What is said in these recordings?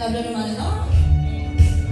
ဒီးမၤလၢလီၤ. တနံၤတဘျီ နကဘါယွၤ, တနံၤတဘျီ နကစံးဘျုးယွၤ, တနံၤတဘျီ နကဘါယွၤလၢယွၤတၢ်, နကသ့ၣ်ညါ ယွၤအိၣ်ဒီးနၤဒ်လဲၣ်. တနံၤဒီးတနံၤ နကအိၣ်တၢ်, တနံၤဒီးတနံၤ နအိၣ်လၢတၢ်မၤ, တနံၤဒီးတနံၤ နမၤထဲလၢနရံဘၣ်, နကသ့ၣ်ညါ ယွၤအိၣ်ဒီးနၤဒ်လဲၣ်. တၢ်သ့ၣ်ညါယွၤ, တၢ်သ့ၣ်ညါယွၤ, တၢ်သ့ၣ်ညါယွၤ, တၢ်သ့ၣ်ညါယွၤ, နမ့ၢ်အိၣ် နမ့ၢ်လဲၤ နမ့ၢ်မၤနၤဒ်န့ၣ်, ယွၤ တၢ်မ့ၢ်ကသ့ၣ်ညါနၤဘၣ်. တနံၤတဘျီ နကဘါယွၤ, တနံၤတဘျီ နကစံးဘျုးယွၤ, တနံၤတဘျီ နကဘါယွၤလၢယွၤတၢ်, နကသ့ၣ်ညါ ယွၤအိၣ်ဒီးနၤဒ်လဲၣ်. တနံၤဒီးတနံၤ နကအိၣ်တၢ်, တနံၤဒီးတနံၤ နအိၣ်လၢတၢ်မၤ, တနံၤဒီးတနံၤ နမၤထဲလၢနရံဘၣ်, နကသ့ၣ်ညါ ယွၤအိၣ်ဒီးနၤဒ်လဲၣ်. တၢ်သ့ၣ်ညါယွၤ, တၢ်သ့ၣ်ညါယွၤ, တၢ်သ့ၣ်ညါယွၤ, တၢ်သ့ၣ်ညါယွၤ, နမ့ၢ်အိၣ် နမ့ၢ်လဲၤ နမ့ၢ်မၤနၤဒ်လဲၣ်, ယွၤ တၢ်မ့ၢ်ကသ့ၣ်ညါနၤဘၣ်. တၢ်သ့ၣ်ညါယွၤ, တၢ်သ့ၣ်ညါယွၤ, တၢ်သ့ၣ်ညါယွၤ, နမ့ၢ်အိၣ် နမ့ၢ်လဲၤ နမ့ၢ်မၤနၤဒ်လဲၣ်, ယွၤ တၢ်မ့ၢ်ကသ့ၣ်ညါနၤဘၣ်. တၢ်ဘျုးဒိၣ်မးန့ၣ်လီၤနီၤ, တၢ်သ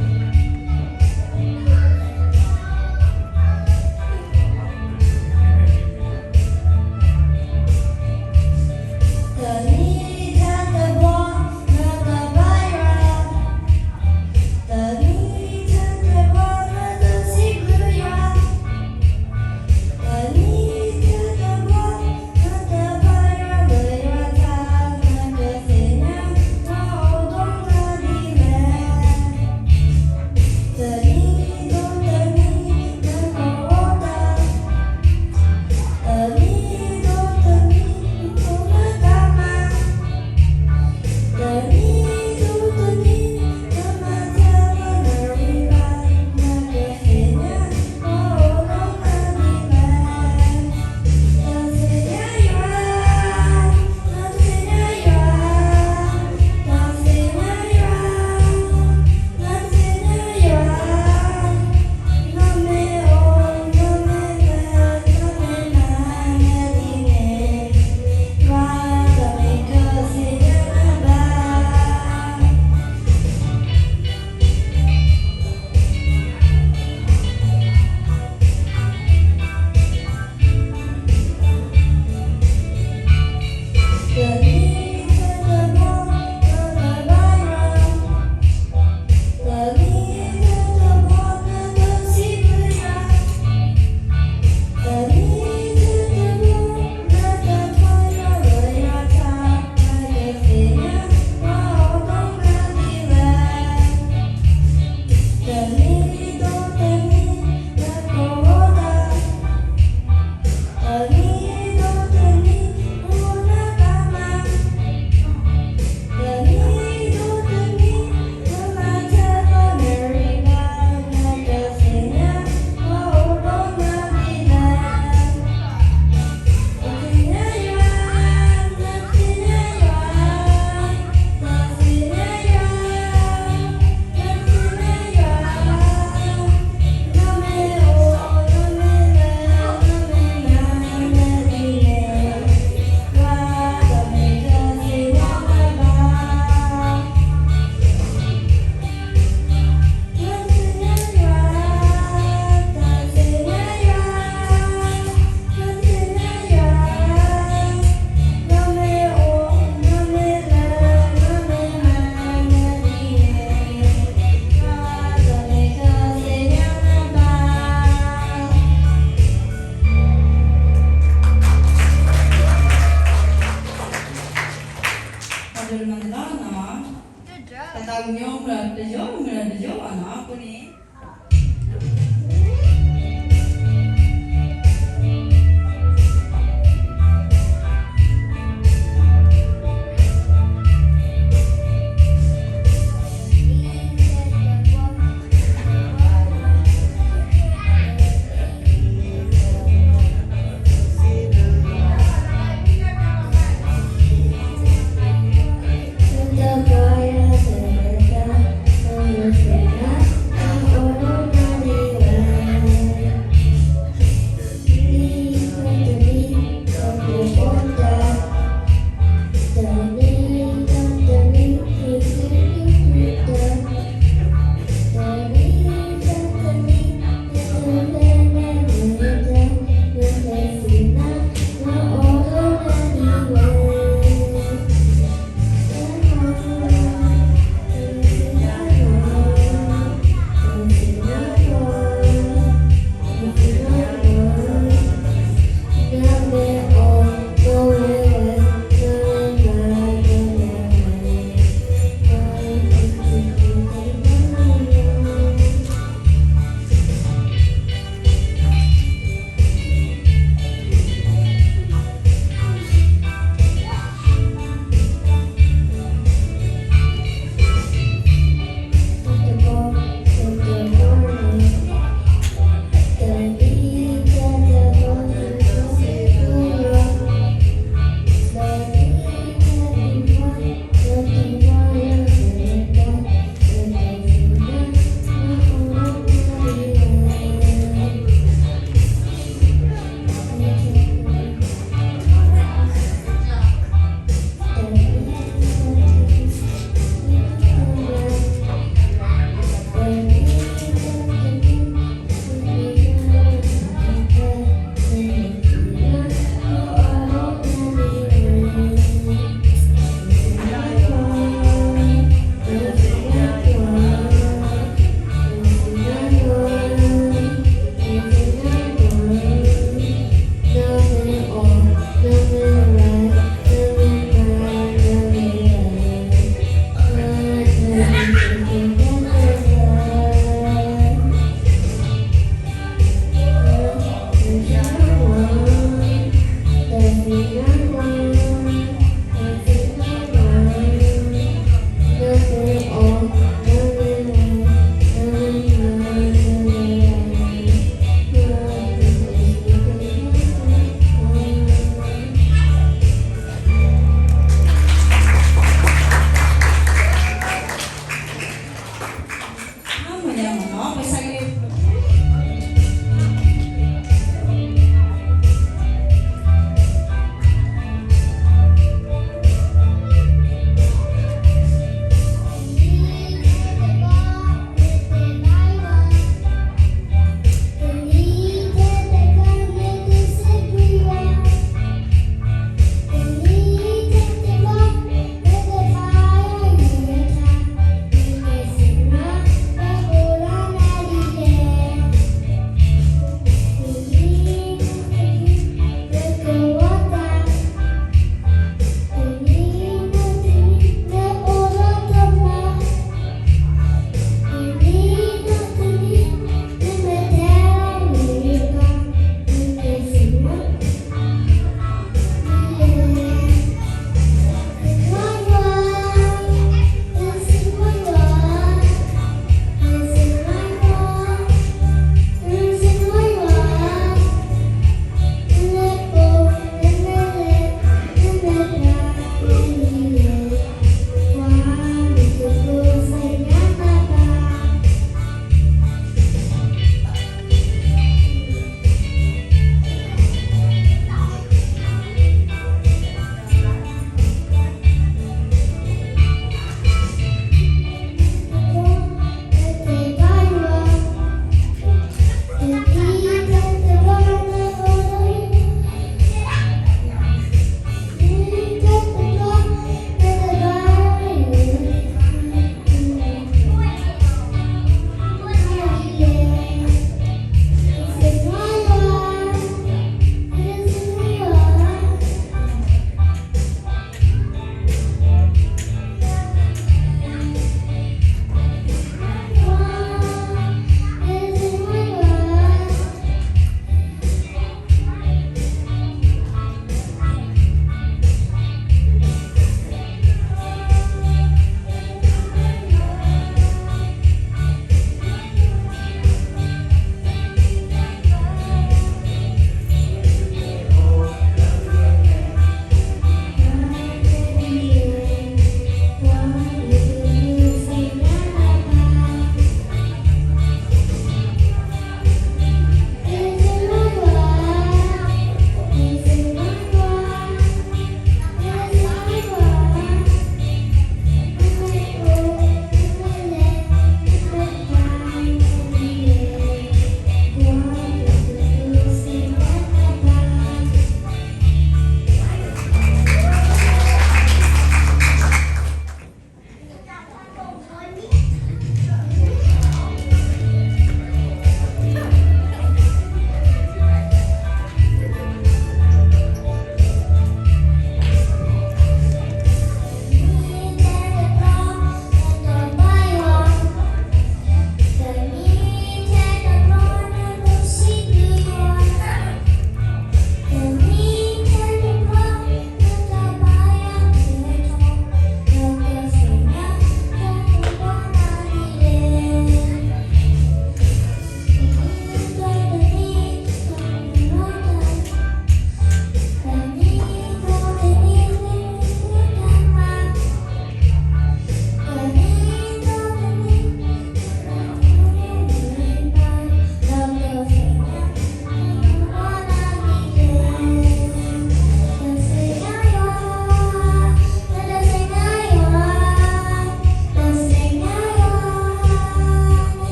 းကညီၤမုၢ်ဒီးတယိ မုၢ်ဒီးတယိဘၣ်နီၤ အဃိန့ၣ်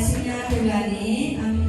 ဆူညါတဂၤန့ၣ်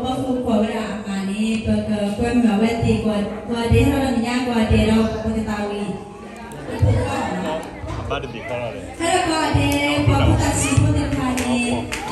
ပှၤကိးဝဲဒၣ်အမးန့ၣ် ပကကွဲမုာ်အဝဲသ့ၣ် ကိးဂၤဒဲး ဟဲထီၣ်ဒီးနံၤညါ ကိးဂၤဒဲးဒီးပကသးဝံၣ် ဟဲထီၣ်ကိးဂၤဒဲး ပှၤဖိသၣ်ဆံးဖိသ့ၣ်တဖၣ်န့ၣ်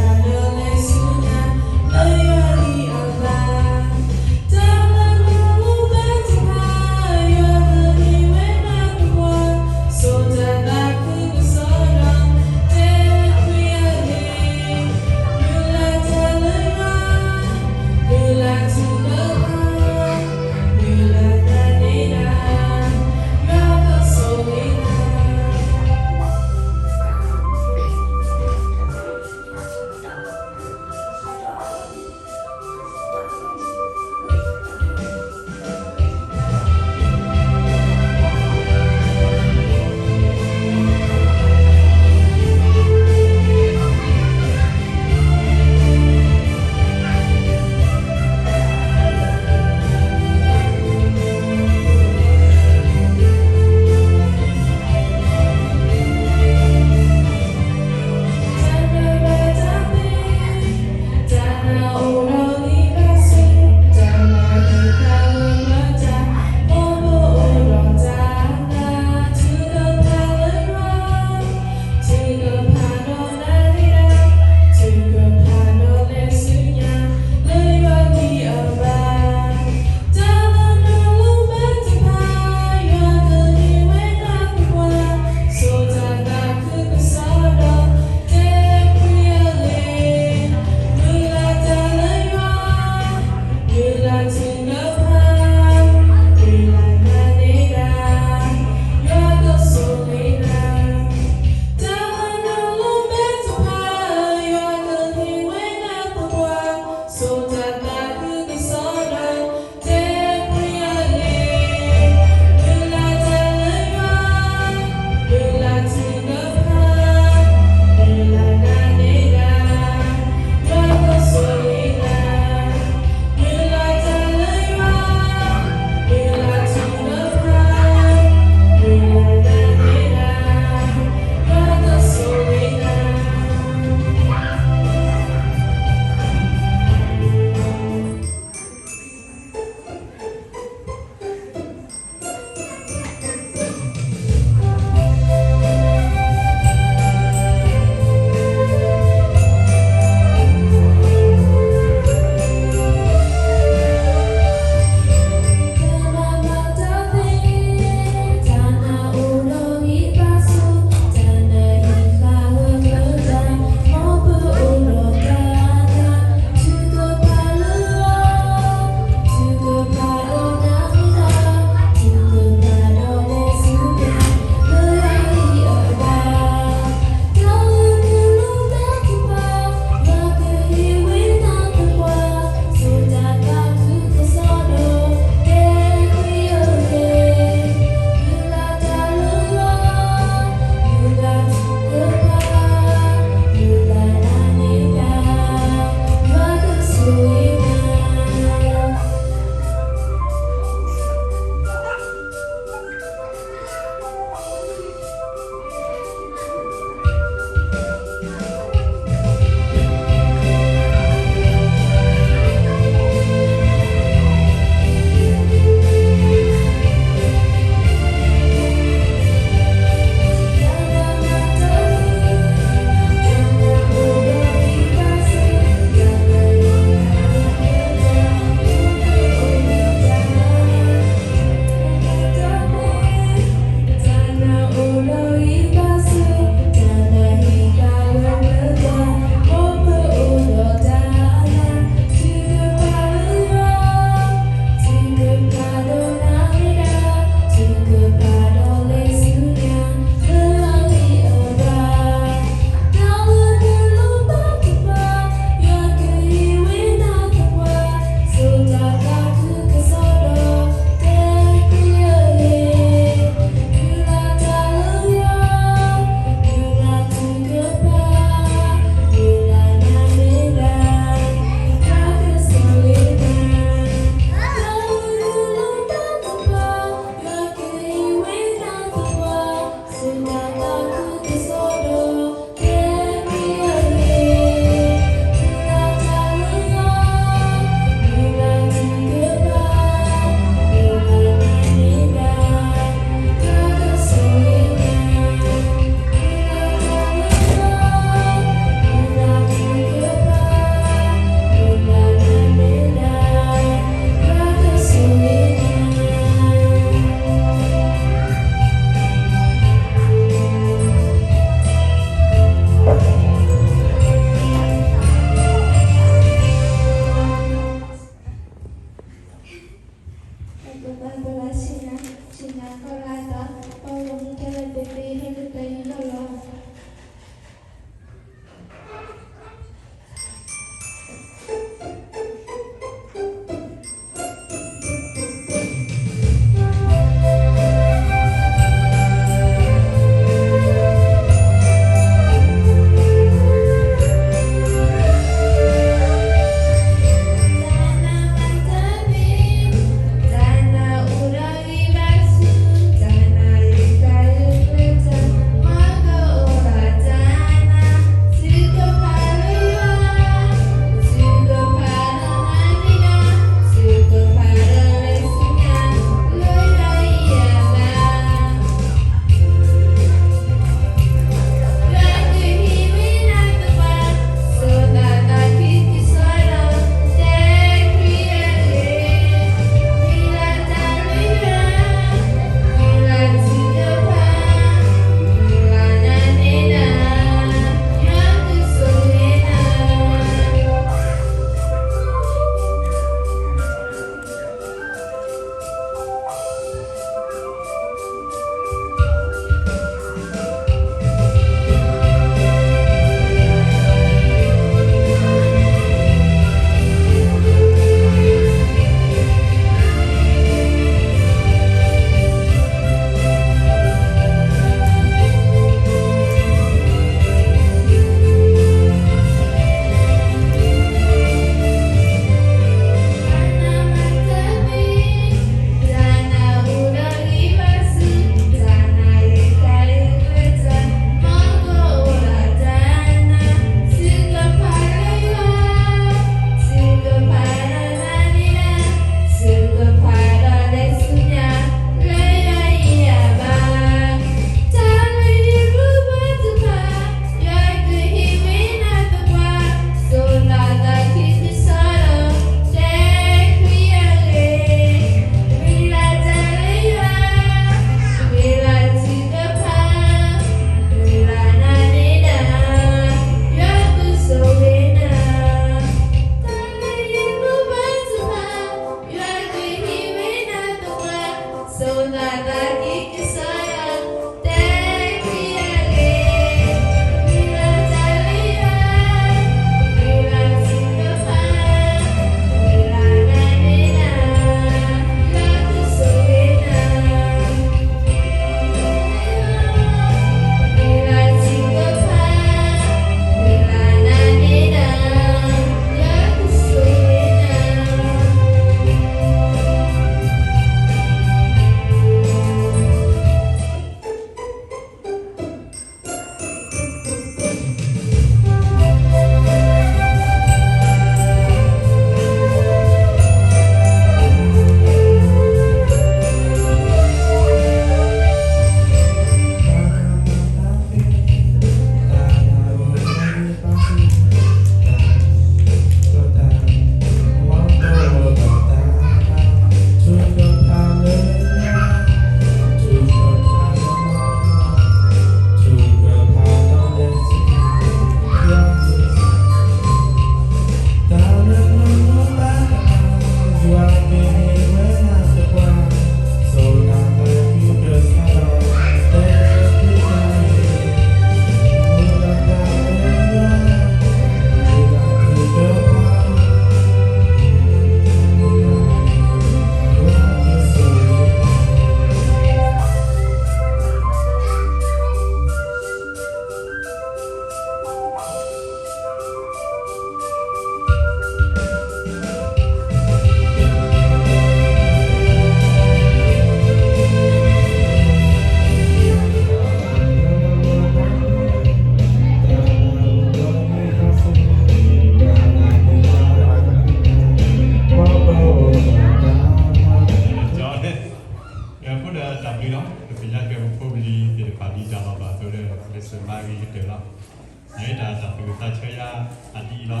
တၢ်သူၣ်ဝံၣ်သးဆၢယါအဒ်အံၤလီၤ.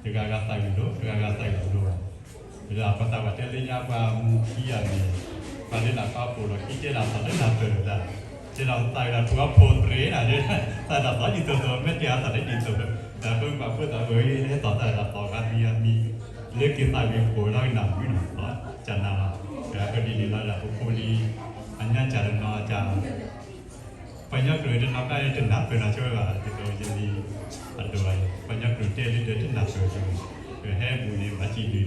တဂၤဂၤသးဝံၣ်လိၤ, တဂၤဂၤသးဝံၣ်လိၤဘၣ်. ဒီးပသးပှၢ်တဲလၢညါပှၤမူခံဂၤန့ၣ်, ပှၤလၢနၤခီပိာ်ဒီးခံတဲဒၣ်သီလၢနၤပၢၢ်တၢ်, တဲဒၣ်သးဝံၣ်ဒီးထိးအဖိတရံးဒၣ်, သးဒၣ်သီဒ်သိးသိး မ့ၢ်တဲအသးဒ်သိးသိး, ဒီးပမ့ၢ်ပာ်ဖှိၣ်သးဝံၣ်ဟဲသီၣ်သးဒၣ်သီဂၤမံၤဂၤမံၤ, လၢက့ၤသးဝံၣ်ပိာ်လၢကနၣ်ဝံၤနီၤ, ကနၣ်လီၤ. ဒီးအဒ်န့ၣ်လီၤဒီး ပဖိပလံၤ အညါစၢ်တနီၤစၢ် ပှၤကညီကျိာ်တနီၤကျါန့ၣ် တနၢ်ပၢၢ်နီၢ်ဆိဝဲဘၣ်, ဒ်သိးယမံၤအဒိၣ်ဘၣ်, ပှၤကညီကျိာ်တဲလံဒီးတနၢ်ပၢၢ်, ဟဲဘူးန့ၣ် ဘၣ်စံးဒံးဒီး,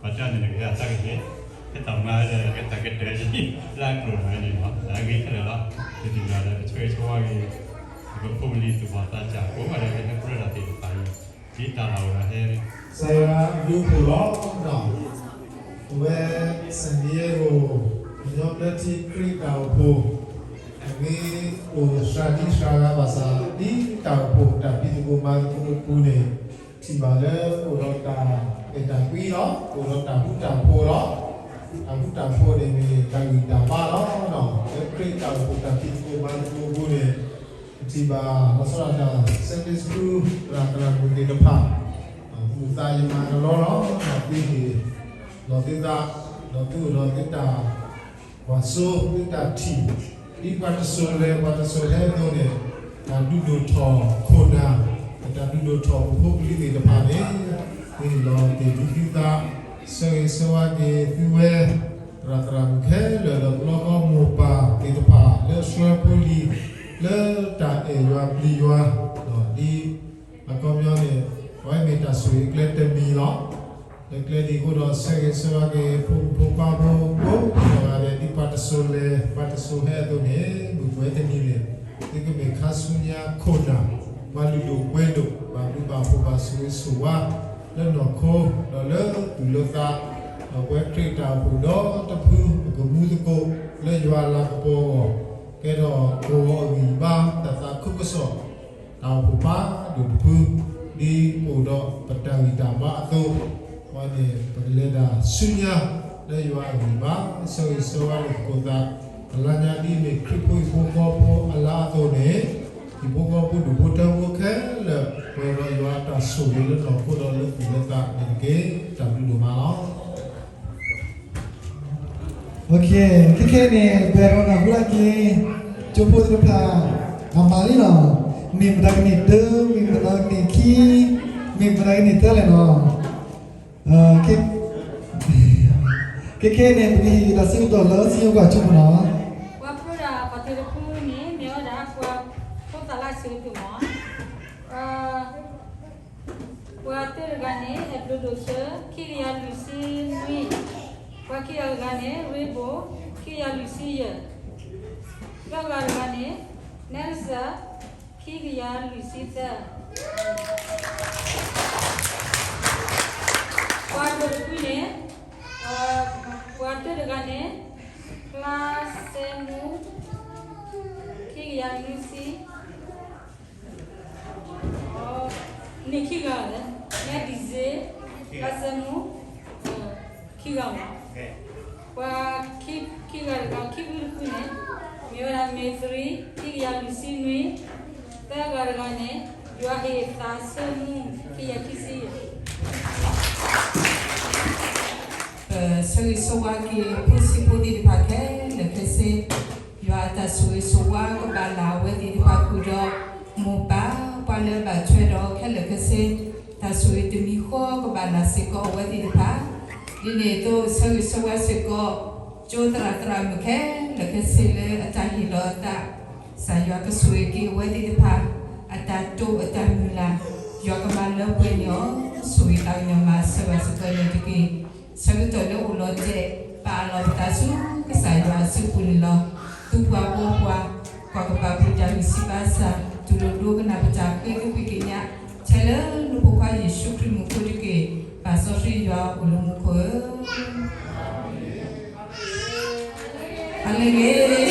ပှၤတၢ်န့ၣ်နကဟဲအသးကဟဲ, ဟဲတၢ်မၤဒီး ဟဲတၢ်ကတၢၢ် လၢအကျိာ်ဘၣ်န့ၣ်လီၤ, အဂ့ၤခဲလၢာ်လီၤ. ပတံၤမၤဒီး ပဆၢဂ့ၤဆၢဝါက့ၤ ပဖိပလံၤသူၣ်ဘီၣ်သးစၢ်ကိးဂၤဒဲး ဟဲပရၢဒီးသ့ၣ်တဖၣ်အံၤ, ဒ်တၢ်လီၢ်ဝဲဒီးဟဲ ကစၢ်ယွၤဘျုးဖှိၣ်လီၤ. အဝဲ San Diego ကညီဘျၢထံခရံာ်တၢ်အိၣ်ဖှိၣ် အဂ့ၢ်အိၣ်စှၤဒံစှၤဂၤဘၣ်ဆၣ် ဒ်တၢ်အိၣ်ဖှိၣ်တၢ်ဖံးသကိးမၤသကိးအပူၤန့ၣ်, ထံၣ်ဘၣ်လၢအိၣ်ဒီးတၢ်အဲၣ်တၢ်ကွံလီၤ, အိၣ်ဒီးတၢ်ဃူတၢ်ဖိးလီၤ. တၢ်ဃူတၢ်ဖိးန့ၣ်မ့ၢ်တၢ်ဂံၢ်တၢ်ဘါလီၤ. လၢခရံာ်တၢ်အိၣ်ဖှိၣ်တၢ်ဖံးသကိးမၤသကိးအပူၤန့ၣ်, ပထံၣ်ဘၣ်လီၤဆီဒၣ်တၢ် Sunday School သရၣ်သရၣ်မုၣ်သ့ၣ်တဖၣ်, မုာ်သးယမၤကလီလီၤ, ဒီးသုဟ့ၣ်လီၤသုသး, ဒီးသုအိၣ်ဒီးသုတၢ်ကွၢ်စိ သုတၢ်ထံၣ်, ဒ်ပှၤတစိၤလဲၤပှၤတစိၤဟဲအသိးန့ၣ်, တၢ်ဒုးဒိၣ်ထီၣ်ခိၣ်နၢ်, တၢ်ဒုးဒိၣ်ထီၣ်ပဖိပလံၤသ့ၣ်တဖၣ်န့ၣ်, သုဟ့ၣ်လီၤတ့ၢ်သုသး, ဆၢဂ့ၤဆၢဝါက့ၤသုဝဲ သရၣ်သရၣ်မုၣ်ခဲလၢာ်ဒီး ပလီကီမိၢ်ပၢ်သ့ၣ်တဖၣ်လၢအဆှၢဖိလံၤ လၢတၢ်အဲၣ်ယွၤပျံၤယွၤ, ဒ်အခီပညီန့ၣ်, အဝဲမ့ၢ်တၢ်ဆိၣ်ဂ့ၤအကျဲတမံၤလီၤ. လၢကျဲဒ်အံၤအဃိဒီး ဆၢဂ့ၤဆၢဝါက့ၤ ဖိမုၣ်ဖိခွါဖိကိးဂၤဒဲး ဒ်ပှၤတစိၤလဲၤ ပှၤတစိၤဟဲအသိးန့ၣ်, မုၢ်ပှဲၤတနံၤန့ၣ်, သုကမ့ၢ်ခါဆူညါခိၣ်နၢ်, ပှၤလုၢ်ဒိၣ်ပှ့ၤဒိၣ် ဘၣ်ဘျုးဘၣ်ဖှိၣ်ဘၣ်ဆိၣ်ဂ့ၤဆိၣ်ဝါ လၢနီၢ်ခိ ဒီးလၢသူၣ်လၢသး, ဒီးပဝဲခရံာ်တၢ်အိၣ်ဖှိၣ်ဒီတဖု ပကမူသကိးလၢယွၤအလၤကပီၤအဂီၢ်, ကဲထီၣ်ကဝီၤအဂံၢ်အဘါ တၢ်သးခုကစီၣ်, တၢ်အိၣ်ဖှိၣ်ဖးဒိၣ်တဖု, ဒ်ပအိၣ်ဒီးပတၢ်ဂံၢ်တၢ်ဘါအသိး, အဝဲန့ၣ် ပကလဲၤတၢ်ဆူညါ လၢယွၤအဂံၢ်အဘါ, ဆၢဂ့ၤဆၢဝါလိာ်သကိးသး, အလါညါဒ်မ့ၢ်ခရံာ်ဖိဟံၣ်ဖိဃီဖိအလါအသိးန့ၣ်, ဟံၣ်ဖိဃီဖိဒူၣ်ဖိထၢဖိခဲလၢာ် ပှဲၤဒီးယွၤအတၢ်ဆိၣ်ဂ့ၤလၢနီၢ်ခိဒီးလၢသူၣ်လၢသးန့ၣ်တက့ၢ်. တၢ်ဘျုးဒိၣ်မးလီၤ. ခဲခဲအံၤန့ၣ် ပှဲၤဒီးနၢ်ဟူဒၣ်က့ၤ ကၠိဖိသ့ၣ်တဖၣ် အမၤလံလီၤ. မ့ၢ်မတၤကန့ၢ်တၢ, မ့ၢ်မတၤကန့ၢ်ခံ, မ့ၢ်မတၤကန့ၢ်သၢလဲၣ်နီၤ. ခဲခဲအံၤန့ၣ် ပကဟ့ၣ်တၢ်ဆၢကတီၢ်လၢစံၣ်ညီၣ်ကွီၢ်ကၠိဖိနီၤ. ပှၤဖျိဒၣ်အခီၣ်ထံးတဖုန့ၣ် မ့ၢ်ဝဲဒၣ်ပှၤဖိသၣ်လၢအဆၢကတီၢ်မး, ပှၤတၢတဂၤန့ၣ် အဲၣ်ဘျိးဒိၣ်ဆၢ ခံကယၤလွံၢ်ဆံနွံ, ပှၤခံဂၤတဂၤန့ၣ် ရ့ဘိၣ် ခံကယၤလွံၢ်ဆံယဲၢ်, သၢဂၤတဂၤန့ၣ် နဲစၢၣ် ခံကယၤလွံၢ်ဆံသၢ, ပှၤဒိၣ်တဖုန့ၣ်, ပှၤတၢတဂၤန့ၣ် ဖျါစဲမူ ခံကယၤနွံဆံ န့ၢ်ခံဂၤလၢ နဲဒံၣ်စ့ ဖျါစဲမူ ခံဂၤမး, ပှၤခံဂၤတဂၤ ခံဖုတဖုန့ၣ် မ့ၢ်ဝဲဒၣ် မ့ၢ်သရံ ခံကယၤလွံၢ်ဆံနွံ, သၢဂၤတဂၤန့ၣ် ယွၤဟ့ၣ်သးဆၢမူ ခံကယၤခံဆံယဲၢ်. ပဆၢဂ့ၤဆၢဝါက့ၤ ဖိဆံးဖိသ့ၣ်တဖၣ်ခဲလၢာ်ခဲဆ့, ယွၤအတၢ်ဆိၣ်ဂ့ၤဆိၣ်ဝါကဘၣ်လၢ်အဝဲသ့ၣ်တဖၣ်ဃုာ်ဒီး မိၢ်ပၢ် ပှၤလၢအဘၣ်ထွဲဒီးခဲလၢာ်ခဲဆ့, တၢ်ဆိၣ်ဂ့ၤတမံၤဃီကဘၣ်လၢ်စ့ၢ်ကီးအဝဲသ့ၣ်တဖၣ်, ဒ်န့ၣ်အသိးဆၢဂ့ၤဆၢဝါစ့ၢ်ကီး ကၠိသရၣ်သရၣ်မုၣ်ခဲလၢာ်ခဲဆ့လၢအတၢ်ဟ့ၣ်လီၤအသး, ကစၢ်ယွၤကဆိၣ်ဂ့ၤက့ၤအဝဲသ့ၣ်တဖၣ် အတၢ်တိာ်အတၢ်မုၢ်လၢ်, ယွၤကမၤလၢပှဲၤန့ၢ်အီၤ, ဆိၣ်ဂ့ၤသးကညီၤမၤစၢၤဘၣ်စ့ၢ်ကီးန့ၣ်တက့ၢ်. ဆၢကတီၢ်လၢအိၣ်လီၤတဲာ် ပာ်အလီၢ်ပသးဆူကစၢ်ယွၤအစုပူၤန့ၣ်လီၤ. သူပှၤဘိပှၤ, ကွၢ်ကပာ်ဖှိၣ်တၢ်ဂံၢ်စၢ်ဘါစၢ်, တူၢ်လိာ်ဒိကနၣ်ပတၢ်ဃ့ကကွံာ်ကညး, ထဲလၢနဖိခွါယ့ၣ်ၡူးခရံာ်မူခိၣ်တက့ၢ်. ပၢ်စီဆှံယွၤအိၣ်လၢမူခိၣ်ဧၢ, အလၢဂ့ၤ